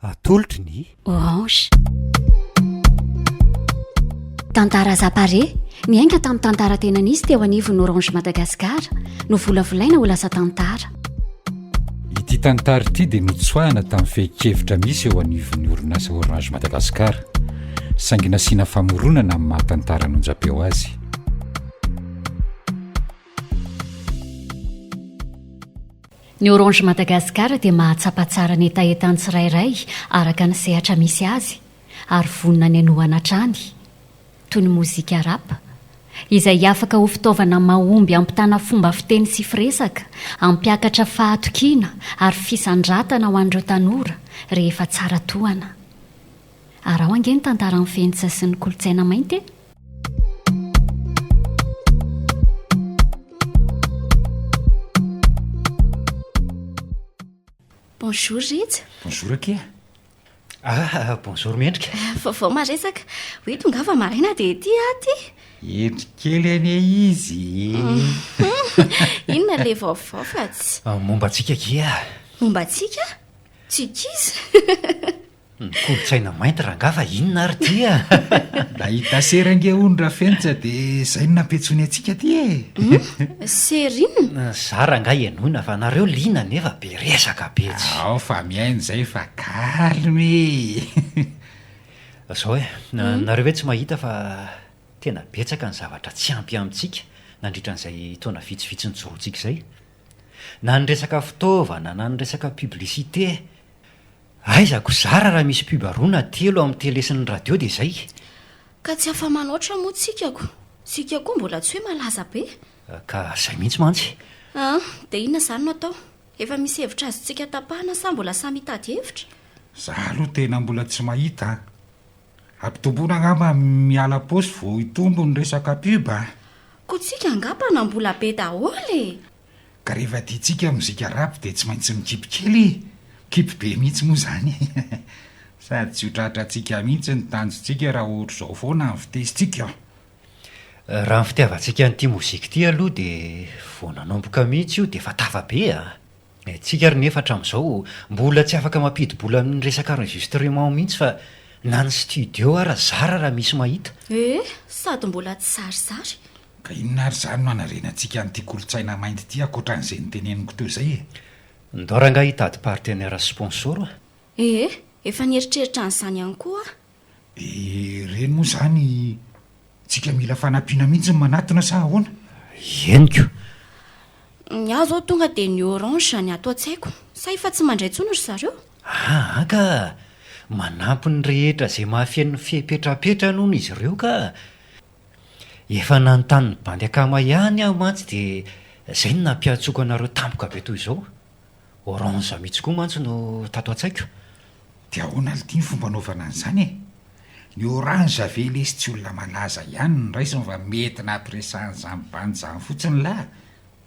Atolotry ny. Orange. Tantara Zapare, niainga tamin'ny tantara tena nisy teo anivon'ny Orange Madagascar, novolavolaina ho lasa tantara. Ity tantara ity dia notsoahina tamin'ny fehin-kevitra misy eo anivon'ny orinasa Orange Madagascar, saingy nasiana famoronana amin'ny maha tantara an'onjam-peo azy. Ny Orange Madagascar dia mahatsapa tsara ny hetahetan'ny tsirairay araka ny sehatra misy azy ary vonona ny hanohana hatrany, toy ny mozika rap, izay afaka ho fitaovana mahomby hampitana fomba fiteny sy firesaka, hampiakatra fahatokiana ary fisandratana ho an'ireo tanora rehefa tsara tohana. Araho ange ny tantaran'i Fenitra sy ny kolontsaina mainty e! Bonjour Rija. Bonjour akia. Ah, bonjour Mendrika. Vaovao maresaka. Hoe tongava maraina dia ety aho ity. Hendry kely anie izy e. Inona ilay vaovao fa tsy. Momba antsika akia. Momba antsika? Tsy ankizy. Ny kolontsaina mainty rangaha fa inona ary ity a! Nahita sera ange hono Rafenitra dia izay no nampiantsoiny antsika aty e! Sera inona? Za rangaha henoina fa nareo liana nefa be resaka be tsy. Ao fa mihaino izay fa calme e! Zao e, nareo ve tsy mahita fa tena betsaka ny zavatra tsy ampy amintsika nandritra an'izay taona vitsivitsy nijoroantsika izay? Na ny resaka fitaovana na ny resaka publicité. Aiza ko zara raha misy pub roa na telo amin'ny télé sy ny radio dia izay. Ka tsy afa-manoatra moa tsika ko. Tsika koa mbola tsy hoe malaza be. Ka zay mihitsy mantsy. An, dia inona izany no atao? Efa misy hevitra azontsika tapahana sa mbola samy hitady hevitra? Za aloha tena mbola tsy mahita an. Ampitomboina angamba miala paosy vao hitombo ny resaka pub an. Ko tsika angamba nambola be daholo e! Ka rehefa tiantsika mozika rap dia tsy maintsy mikipy kely e! Mikipy be mihitsy moa izany e! Sady tsy ho tratrantsika mihitsy ny tanjontsika raha ohatr'izao foana ny fitesintsika. Raha ny fitiavantsika an'ity mozika ity aloha dia vao nanomboka mihitsy io dia efa tafa be a! Tsika ary nefa hatramin'izao mbola tsy afaka mampidi-bola amin'ny resaka enregistrement mihitsy fa na ny studio ara zara raha misy mahita. Ee, sady mbola tsy zarizary. Ka inona ary izany no hanarenantsika an'ity kolontsaina mainty ity ankoatra an'izay noteneniko teo izay e? Ndao rangahy hitady partenaire sy sponsor a! Ee, efa nieritreritra an'izany ihany koa aho. Dia ireny moa izany tsika mila fanampiana mihitsy ny manatona sa ahoana? Henoko. Ny ahy izao tonga dia ny orange ny ato an-tsaiko. Sa efa tsy mandray intsony ry zareo? Aa ka! Manampy ny rehetra izay mahafeno ny fepetrapetrany hono izy ireo ka! Efa nanontany ny bandy akama ihany aho mantsy dia izay no nampiantsoako anareo tampoka be toy izao. Orange mihitsy koa mantsy no tato an-tsaiko. Dia ahoana lty ny fomba anaovana an'izany e? Ny orange ve lesy tsy olona malaza ihany no raisiny fa mety nampiresahan'izany bandy izany fotsiny lah?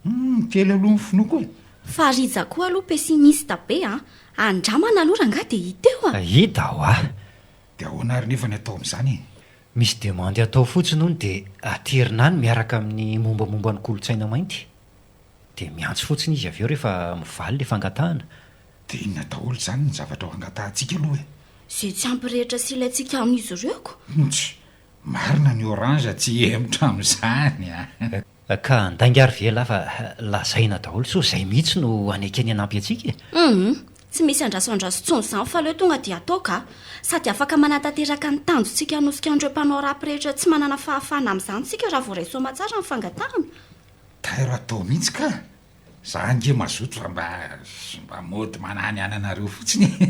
Humm kely aloha ny finoako e! Fa Rija koa aloha pessimiste be an! Andramana aloha rangahy dia hita eo a! Hita hoa! Dia ahoana ary nefa ny atao amin'izany e? Misy demande atao fotsiny hono dia aterina any miaraka amin'ny mombamomba ny kolontsaina mainty. Dia miantso fotsiny izy avy eo rehefa mivaly ilay fangatahana. Dia inona daholo izany ny zavatra ho angatahantsika aloha e? Izay tsy ampy rehetra sy ilaintsika amin'izy ireo ko! Ntry! Marina ny orange tsy hihemotra amin'izany a! Ka handainga ary ve ialahy fa lazaina daholo sao izay mihitsy no anekeny hanampy antsika e? Humm, tsy misy andraso andraso intsony izany fa aleo tonga dia atao ka! Sady afaka manatanteraka ny tanjontsika hanosika an'ireo mpanao rap rehetra tsy manana fahafahana amin'izany isika raha voaray soamatsara ny fangatahana. Tairo atao mihitsy ka! Za ange mazoto fa mba mba mody manany ananareo fotsiny e!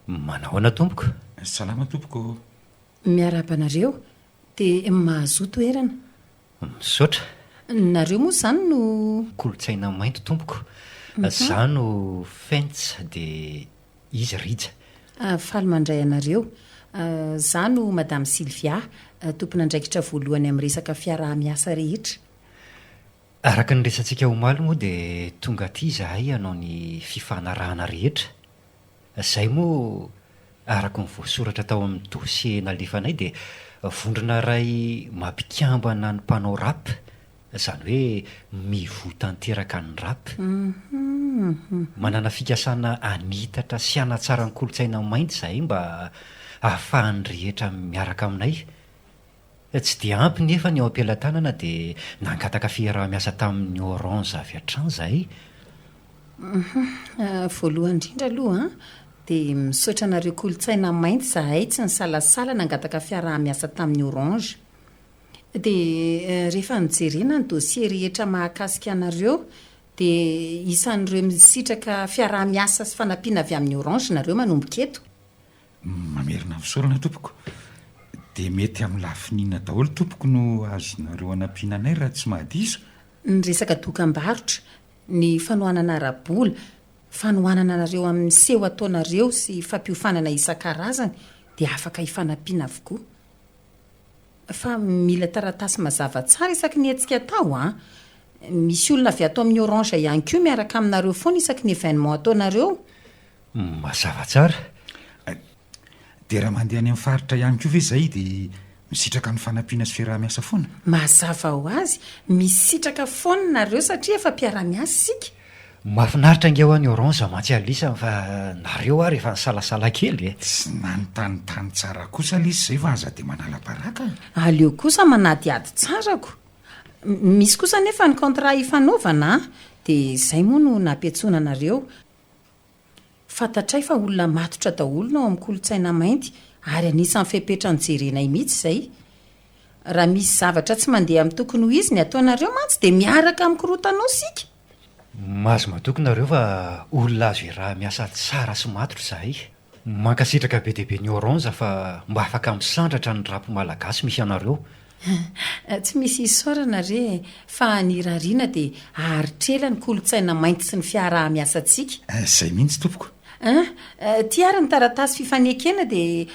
Manahoana tompoko? Salama tompoko ô! Miarahaba anareo, dia mahazoa toerana. Misaotra. Nareo moa izany no. Kolontsaina mainty tompoko. Za no Fentsa dia Izy Rija. Faly mandray anareo. Za no Madame Sylvia, tompon'andraikitra voalohany amin'ny resaka fiaraha-miasa rehetra. Araka ny resatsika omaly moa dia tonga aty izahay hanao ny fifanarahana rehetra. Izay moa araka ny voasoratra tao amin'ny dossier nalefanay dia. Vondrona iray mampikambana ny mpanao rap, izany hoe mivoy tanteraka ny rap. Manana fikasana hanitatra sy hanatsara ny kolontsaina mainty izahay mba hahafahan'ny rehetra miaraka aminay. Tsy dia ampy nefa ny eo am-pelatanana dia nangataka fiaraha-miasa tamin'ny Orange avy hatrany izahay. Voalohany indrindra aloha dia misaotra anareo kolontsaina mainty izahay tsy nisalasala nangataka fiaraha-miasa tamin'ny Orange. Dia rehefa nojerena ny dossier rehetra mahakasika anareo dia isan'ireo misitraka fiaraha-miasa sy fanampiana avy amin'ny Orange nareo manomboka eto. Mamerina fisaorana tompoko. Dia mety amin'ny lafiny inona daholo tompoko no azonareo anampiana anay raha tsy mahadiso? Ny resaka dokam-barotra, ny fanohanana ara-bola, fanohanana anareo amin'ny seho ataonareo sy fampiofanana isan-karazany dia afaka ifanampiana avokoa. Fa mila taratasy mazava tsara isaky ny hetsika atao an! Misy olona avy ato amin'ny Orange ihany koa miaraka aminareo foana isaky ny événement ataonareo. Mazava tsara. Dia raha mandeha any amin'ny faritra ihany koa ve izay dia misitraka ny fanampiana sy fiaraha-miasa foana? Mazava ho azy, misitraka foana nareo satria efa mpiara-miasa isika. Mahafinaritra ange hoa ny orange mantsy alisany fa nareo ary efa nisalasala kely e! Tsy nanontanintany tsara kosa lesy izay fa aza dia manala baraka e! Aleo kosa manadihady tsara ko! Misy kosa anefa ny contrat ifanaovana an! Dia izay moa no nampiantsoana anareo. Fantatray fa olona matotra daholo no ao amin'ny kolontsaina mainty ary anisan'ny fepetra nojerenay mihitsy izay. Raha misy zavatra tsy mandeha amin'ny tokony ho izy ny ataonareo mantsy dia miaraka mikorontana ao isika. Mahazo matoky nareo fa olona azo iaraha-miasa tsara sy matotra izahay. Mankasitraka be dia be ny Orange fa mba afaka misandratra ny rap malagasy misy anareo. Tsy misy isaorana re e, fa ny irariana dia haharitra ela ny kolontsaina mainty sy ny fiaraha-miasantsika. Izay mihitsy tompoko. An, ity ary ny taratasy fifanekena dia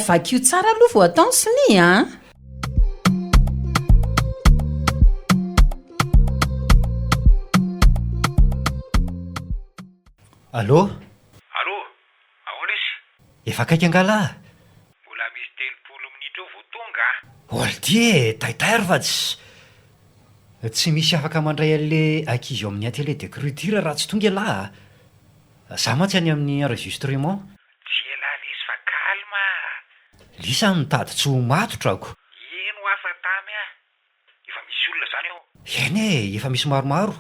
vakio tsara aloha vao atao ny sonia an! Allô? Allô, ahoana izy? Efa akaiky angaha lahy? Mbola misy 30 minitra eo vao tonga a! Oldy e, taitairo fa tsy tsy misy afaka mandray an'le ankizy ao amin'ny atelier d'écriture raha tsy tonga ialahy a! Za mantsy any amin'ny enregistrement. Tsy elah lesy fa calme a! Lisa mitady tsy ho matotra ako. Eny hoa fa tamy a! Efa misy olona zany ao? Eny e, efa misy maromaro.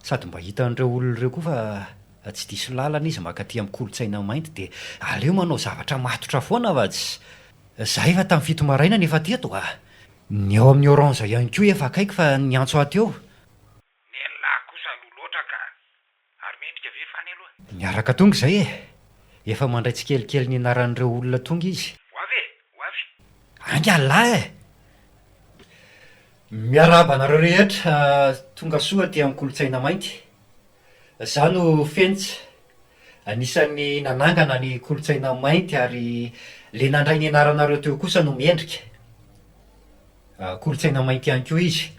Sady mba hitan'ireo olona ireo koa fa tsy diso lalana izy mankaty amin'ny kolontsaina mainty dia aleo manao zavatra matotra foana fa tsy. Za efa tamin'ny fito maraina no efa teto a! Ny ao amin'ny Orange ihany koa efa akaiky fa niantso ahy teo. Nenlah kosa aloha loatra ka! Ary mendrika ve fany aloha? Niaraka tonga izay e! Efa mandray tsikelikely ny anaran'ireo olona tonga izy. Ho avy e! Ho avy! Ainga lahy e! Miarahaba anareo rehetra tonga soa aty amin'ny Kolontsaina Mainty. Za no Fenitra, anisan'ny nanangana ny Kolontsaina Mainty ary le nandray ny anaranareo teo kosa no Mendrika. Kolontsaina Mainty ihany koa izy.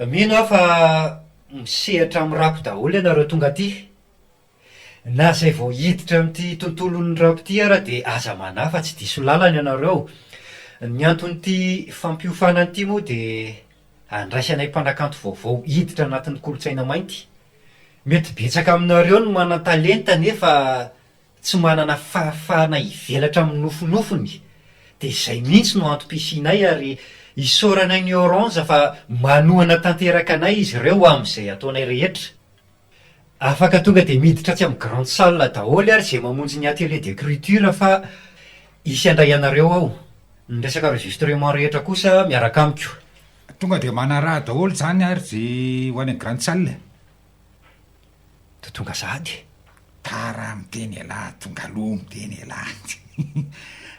Mino aho fa Misehatra amin'ny rap daholo ianareo tonga aty. Na izay vao hiditra amin'ity tontolon'ny rap ity ara dia aza manahy fa tsy diso lalana ianareo. Ny anton'ity fampiofanana ity moa dia handraisanay mpanakanto vaovao hiditra anatin'ny kolontsaina mainty. Mety betsaka aminareo no manan-talenta nefa tsy manana fahafahana hivelatra amin'ny nofinofiny, dia izay mihitsy no antom-pisianay ary isaoranay ny Orange fa manohana tanteraka anay izy ireo amin'izay ataonay rehetra. Afaka tonga dia miditra atsy amin'ny grande salle daholo ary izay mamonjy ny atelier d'écriture fa hisy handray anareo ao. Ny resaka enregistrement rehetra kosa miaraka amiko. Tonga dia manaraha daholo izany ary izay ho any amin'ny grande salle. Dia tonga sahady. Tara miteny elah, tonga aloha miteny elah.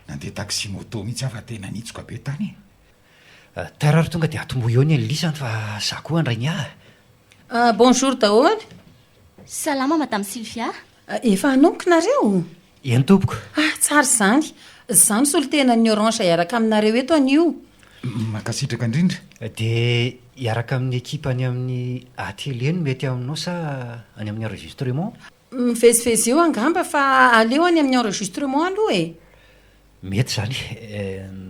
Nandeha taxi moto mihitsy aho fa tena nitsoka be tany e. Tara ary tonga dia atombohy eo ny an'i lisany fa za koa handray ny ahy. Bonjour daholo. Salama Madame Sylvia. Efa hanomboka nareo? Eny tompoko. Ah, tsara izany. Izaho no solontenan'ny Orange hiaraka aminareo eto anio. Mankasitraka indrindra. Dia hiaraka amin'ny ekipa any amin'ny atelier no mety aminao sa any amin'ny enregistrement? Mivezivezy eo angamba fa aleo any amin'ny enregistrement aloha e. Mety izany.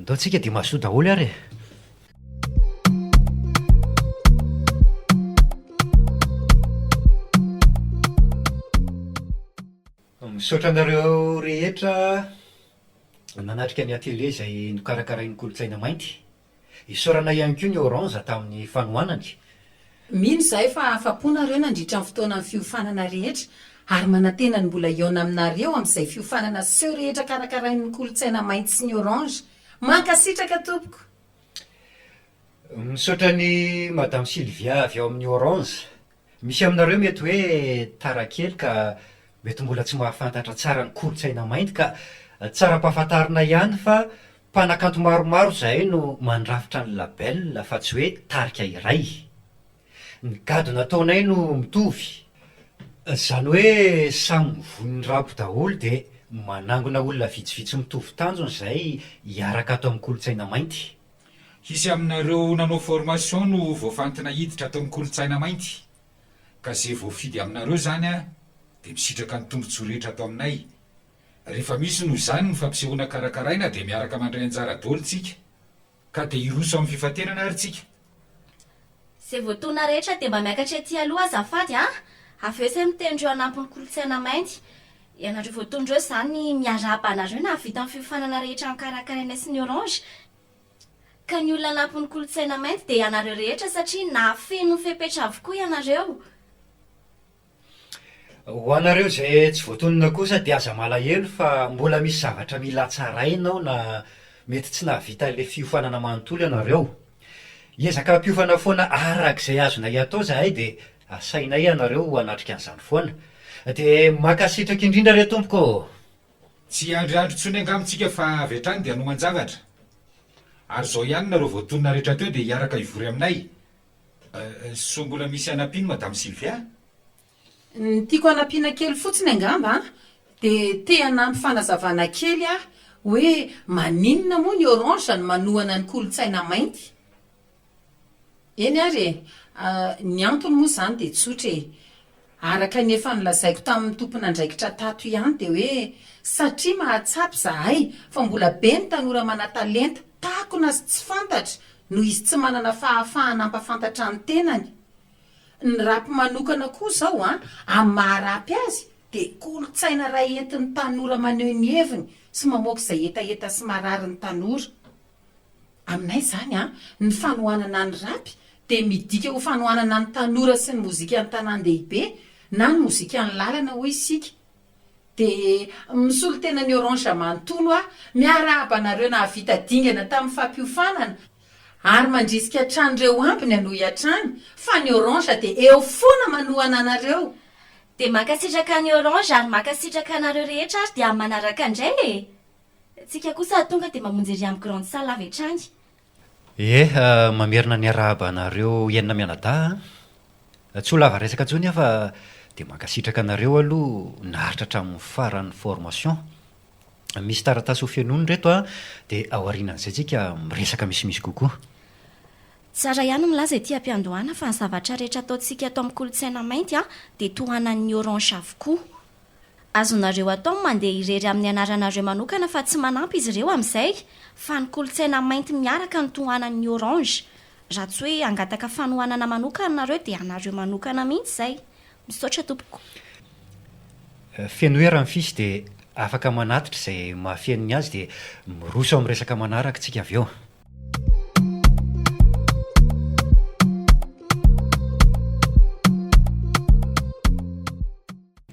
Ndao tsika dia mazotoa daholo ary e. Misaotra anareo rehetra nanatrika ny atelier izay nokarakarain'ny Kolontsaina Mainty. Isaorana ihany koa ny Orange tamin'ny fanohanany. Mino izahay fa afa-po nareo nandritra ny fotoanan'ny fiofanana rehetra ary manantena ny mbola hihaona aminareo amin'izay fiofanana seho rehetra karakarain'ny Kolontsaina Mainty sy ny Orange. Mankasitraka tompoko! Misaotra an'i Madame Sylvia avy ao amin'ny Orange. Misy aminareo mety hoe tara kely ka mety mbola tsy mahafantatra tsara ny kolontsaina mainty ka tsara ampahafantarina ihany fa mpanakanto maromaro izahay no mandrafitra ny label fa tsy hoe tarika iray. Ny gadona ataonay no mitovy. Izany hoe samy mivoy ny rap daholo dia manangona olona vitsivitsy mitovy tanjona izahay hiaraka ato amin'ny kolontsaina mainty. Hisy aminareo nanao formation no voafantina hiditra ato amin'ny Kolontsaina Mainty, ka ze voafidy aminareo zany an dia misitraka ny tombotsoa rehetra ato aminay. Rehefa misy noho izany ny fampisehoana karakaraina dia miaraka mandray anjara dôly tsika. Ka dia hiroso amin'ny fifantenana ary tsika. Ze voatonona rehetra dia mba miakatra ety aloha azafady an! Avy eo zay miteny ireo hanampy ny Kolontsaina Mainty. Ianareo voatonona ireo izany miarahaba anareo nahavita ny fiofanana rehetra nokarakarainay sy ny Orange. Ka ny olona anampy ny kolontsaina mainty dia ianareo rehetra satria nahafeno ny fepetra avokoa ianareo. Ho anareo izay tsy voatonona kosa dia aza malahelo fa mbola misy zavatra mila hatsaraina ao na mety tsy nahavita ilay fiofanana manontolo ianareo. Hiezaka hampiofana foana araka izay azonay atao izahay dia asainay ianareo hanatrika an'izany foana. Dia mankasitraka indrindra re tompoko ô! Tsy hiandry andro intsony angamba tsika fa avy hatrany dia hanoman-javatra. Ary izao ihany nareo voatonona rehetra teo dia hiaraka hivory aminay. Soa mbola misy hanampiany Madame Sylvia? Ny tiako hanampiana kely fotsiny angamba an, dia te hanampy fanazavana kely aho hoe maninona moa ny Orange no manohana ny kolontsaina mainty? Eny ary e! Ny antony moa izany dia tsotra e! Araka ny efa nolazaiko tamin'ny tompon'andraikitra tato ihany dia hoe satria mahatsapa izahay fa mbola be ny tanora mana-talenta takona sy tsy fantatra noho izy tsy manana fahafahana hampafantatra ny tenany. Ny rap manokana koa izao an, amin'ny maha rap azy dia kolontsaina iray entin'ny tanora maneho ny heviny sy mamoaka izay hetaheta sy marary ny tanora. Aminay izany an, ny fanohanana ny rap dia midika ho fanohanana ny tanora sy ny mozikan'ny tanàn-dehibe na ny mozikan'ny lalana hoy isika. Dia misolo tena ny Orange manontolo aho, miarahaba anareo nahavita dingana tamin'ny fampiofanana ary mandrisika hatrany ireo ambiny hanohy hatrany fa ny Orange dia eo foana manohana anareo. Dia mankasitraka ny Orange ary mankasitraka anareo rehetra ary dia amin'ny manaraka indray e! Tsika kosa tonga dia mamonjy ery amin'ny grande salle avy hatrany. Ie, mamerina ny arahaba anareo enina mianadahy an! Tsy ho lava resaka intsony aho fa dia mankasitraka anareo aloha naharitra hatramin'ny faran'ny formation. Misy taratasy ho fenoina ireto an, dia aorianan'izay tsika miresaka misimisy kokoa. Tsara ihany milaza ety am-piandohana fa ny zavatra rehetra ataontsika ato amin'ny kolontsaina mainty dia tohanan'ny Orange avokoa. Azonareo atao ny mandeha irery amin'ny anaranareo manokana fa tsy manampy izy ireo amin'izay fa ny kolontsaina mainty miaraka no tohanan'ny orange. Raha tsy hoe hangataka fanohanana manokana nareo dia anareo manokana mihitsy izay. Misaotra tompoko. Fenoy raha ny fisy dia afaka manatitra izay mahafeno ny azy dia miroso amin'ny resaka manaraka tsika avy eo.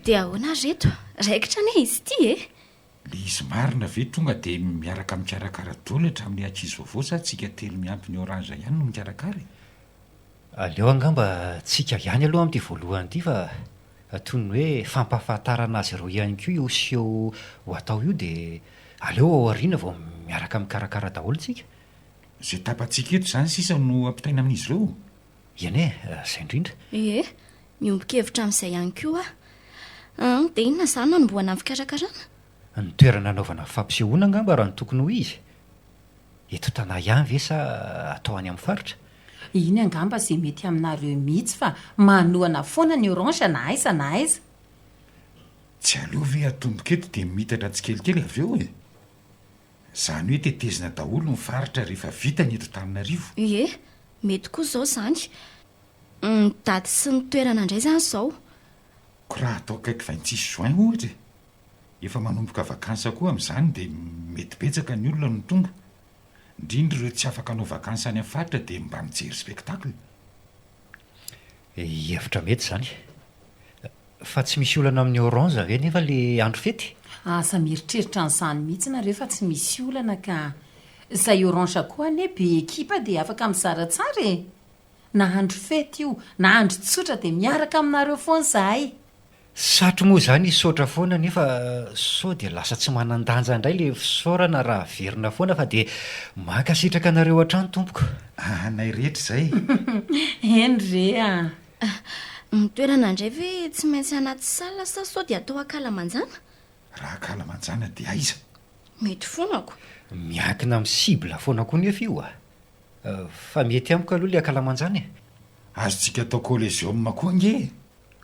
Dia ahoana ry reto? Raikitra anie izy ity e! Le izy marina ve tonga de miaraka mikarakara doly hatramin'ny ankizy vaovao sa tsika telo miampy ny orange ihany no mikarakara e? Aleo angamba tsika ihany aloha amin'ity voalohany ity fa toy ny hoe fampahafantarana azy ireo ihany koa io seho ho atao io dia aleo ao aoriana vao miaraka mikarakara daholo tsika. Izay tapatsika eto izany sisa no ampitaina amin'izy ireo? Eny e, izay indrindra. Ie, miombon-kevitra amin'izay ihany koa aho. Hum, dia inona izany no hanombohana ny fikarakarana? Ny toerana hanaovana fampisehoana angamba raha ny tokony ho izy. Eto Tana ihany ve sa atao any amin'ny faritra? Iny angamba izay mety aminareo mihitsy fa manohana foana ny orange na aiza na aiza. Tsy aleo ve atomboka eto dia miitatra tsikelikely avy eo e? Izany hoe tetezina daholo ny faritra rehefa vita ny eto Antananarivo. Ie, mety koa izao izany. Ny daty sy ny toerana indray izany izao. Ko raha atao akaiky 26 juin ohatra e! Efa manomboka vacances koa amin'izany dia mety betsaka ny olona no tonga. Indrindra ireo tsy afaka hanao vacances any amin'ny faritra dia mba mijery spectacle. Hevitra mety izany. Fa tsy misy olana amin'ny orange ve nefa le andro fety? Aza mieritreritra an'izany mihitsy nareo fa tsy misy olana ka. Zay orange koa anie be ekipa dia afaka mizara tsara e! Na andro fety io na andro tsotra dia miaraka aminareo foana izahay. Satry moa izany hisaotra foana nefa sao dia lasa tsy manan-danja indray le fisaorana raha averina foana fa dia mankasitraka anareo hatrany tompoko. Anay rehetra izay. Eny re a! Ny toerana indray ve tsy maintsy anaty salle sa sao dia atao ankalamanjana? Raha ankalamanjana dia aiza? Mety foana ko. Miankina amin'ny cible foana koa nefa io a! Fa mety amiko aloha le ankalamanjana e! Azontsika atao coliseum koa ange e!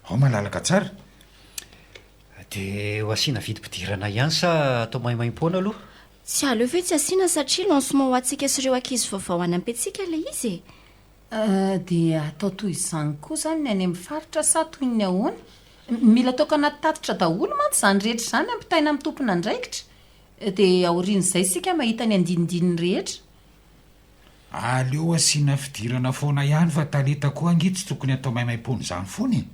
Ao malalaka tsara. Dia ho asiana vidim-pidirana ihany sa atao maimaimpoana aloha? Tsy aleo ve tsy asiana satria lancement ho antsika sy ireo ankizy vaovao any ampiantsika ilay izy e! Dia atao toy izany koa izany ny any amin'ny faritra sa toy ny ahoana? Mila ataoko anaty tatitra daholo mantsy izany rehetra izany ampitaina amin'ny tompon'andraikitra. Dia aorian'izay isika mahita ny andinindininy rehetra. Aleo asiana fidirana foana ihany fa talenta koa ange tsy tokony atao maimaimpoana izany foana e!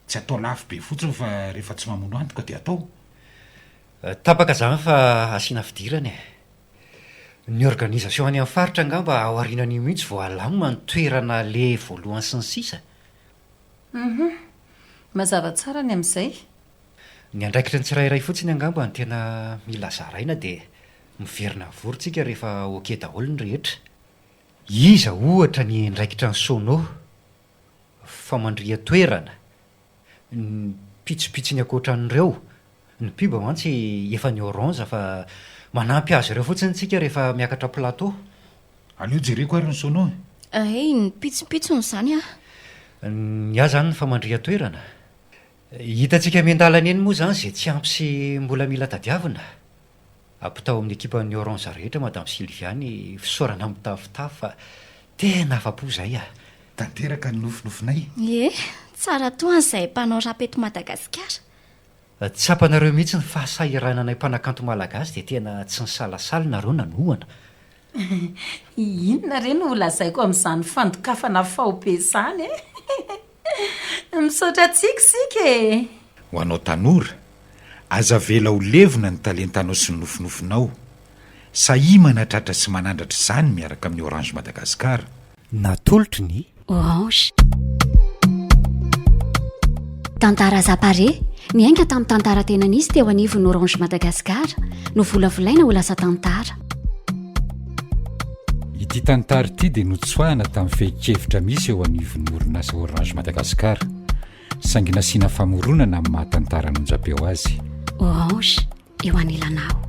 Tsy atao lafo be fotsiny fa rehefa tsy mamono antoka dia atao. Tapaka izany fa asiana fidirana e! Ny organisation any amin'ny faritra angamba aorianan'io mihitsy vao alamina ny toerana aleha voalohany sy ny sisa. Hum. Mazava tsara ny amin'izay. Ny andraikitry ny tsirairay fotsiny angamba no tena mila zaraina dia miverina mivory tsika rehefa ok daholo ny rehetra. Iza ohatra ny andraikitra ny sono, famandrihan-toerana, ny pitsopitsony ankoatran'ireo, ny pub mantsy efa ny orange fa manampy azy ireo fotsiny tsika rehefa miakatra plateau. Aleo jereko ary ny sono e! Hay, ny pitsopitsony izany an! Ny ahy izany ny famandrihan-toerana. Hitantsika miandalana eny moa izany izay tsy ampy sy mbola mila tadiavina. Ampitao amin'ny ekipan'ny Orange rehetra Madame Sylvia ny fisaorana mitafotafo fa tena afa-po izahay a! Tanteraka ny nofinofinay. Ie, tsara toa an'izay mpanao rap eto Madagasikara. Tsapanareo mihitsy ny fahasahirananay mpanakanto malagasy dia tena tsy nisalasala nareo nanohana. Inona re no holazaiko amin'izany fandokafana faobe izany e? Misaotra antsika isika e! Ho anao tanora, aza avela ho levona ny talentanao sy ny nofinofinao. Sahia manatratra sy manandratra izany miaraka amin'ny Orange Madagascar. Natolotry ny. Orange. Tantara Zapare, niainga tamin'ny tantara tena nisy teo anivon'ny Orange Madagascar, novolavolaina ho lasa tantara. Ity tantara ity dia notsoahina tamin'ny fehin-kevitra misy eo anivon'ny orinasa Orange Madagascar, saingy nasiana famoronana amin'ny maha tantara an'onjam-peo azy. Orange, eo anilanao.